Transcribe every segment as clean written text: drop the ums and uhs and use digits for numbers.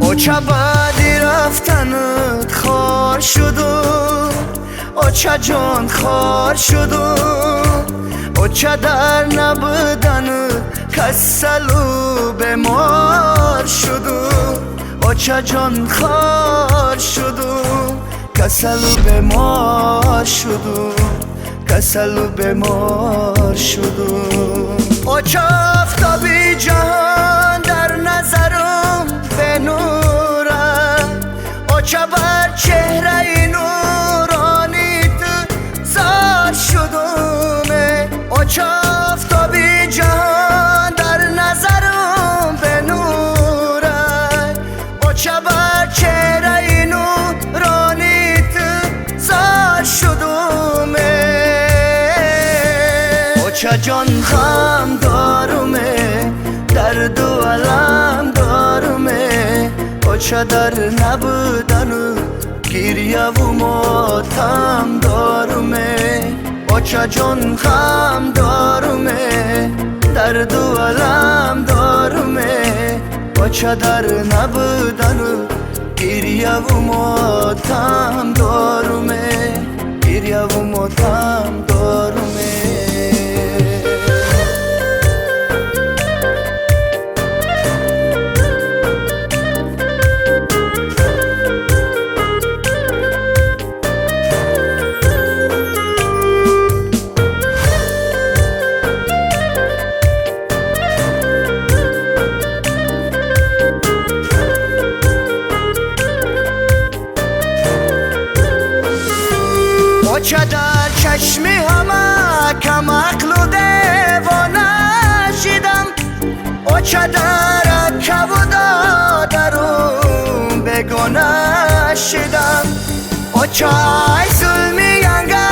Оча баъди рафтанат хор шуду, очаҷон хор шуду, оча дар набуданат касалу бемор шуду, очаҷон хор шуду, касалу бемор шуду, касалу бемор шуду. Оча офтоби ҷаҳон дар назарам бе нура, оча бар чеҳраи нурони ту зор шудум. Оча офтоби ҷаҳон дар назарам бе нура, оча бар чеҳраи нурони ту зор шудум. Очаҷон ғам доруме, дарду алам доруме, оча дар набудану гирьяву мотам доруме. Очаҷон ғам доруме, дарду алам доруме, оча дар набудану гирьяву мотам доруме, гирьяву мотам доруме. Оча дар чашми ҳама камақлу девона шидам, оча дар акаву додарум бегона шидам. Оча ай зулми янга,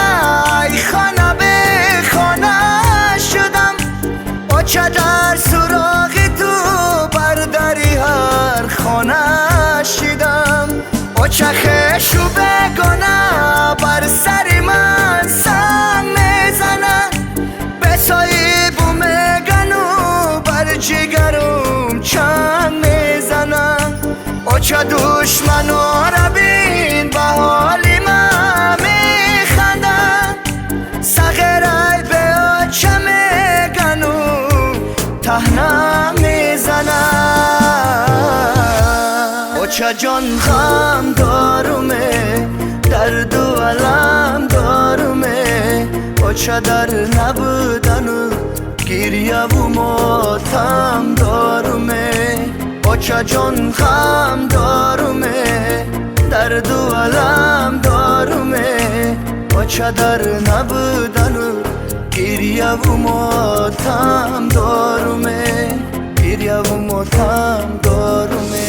ай хона бехона шудам, оча дар суроғи ту бар дари ҳар хона шидам. Оча хешу бегона бар сари ман санг мезанад, бесоибу мегану бар ҷигарум чанг мезанад. Оча душманора бин ба ҳоли ман механдад, сағирай бе оча мегану таҳна мезанад. Очаҷон ғам доруме, дарду алам доруме, оча дар набудану гирьяву мотам доруме. Очаҷон ғам доруме, дарду алам доруме, оча дар набудану гирьяву мотам доруме, гирьяву мотам доруме.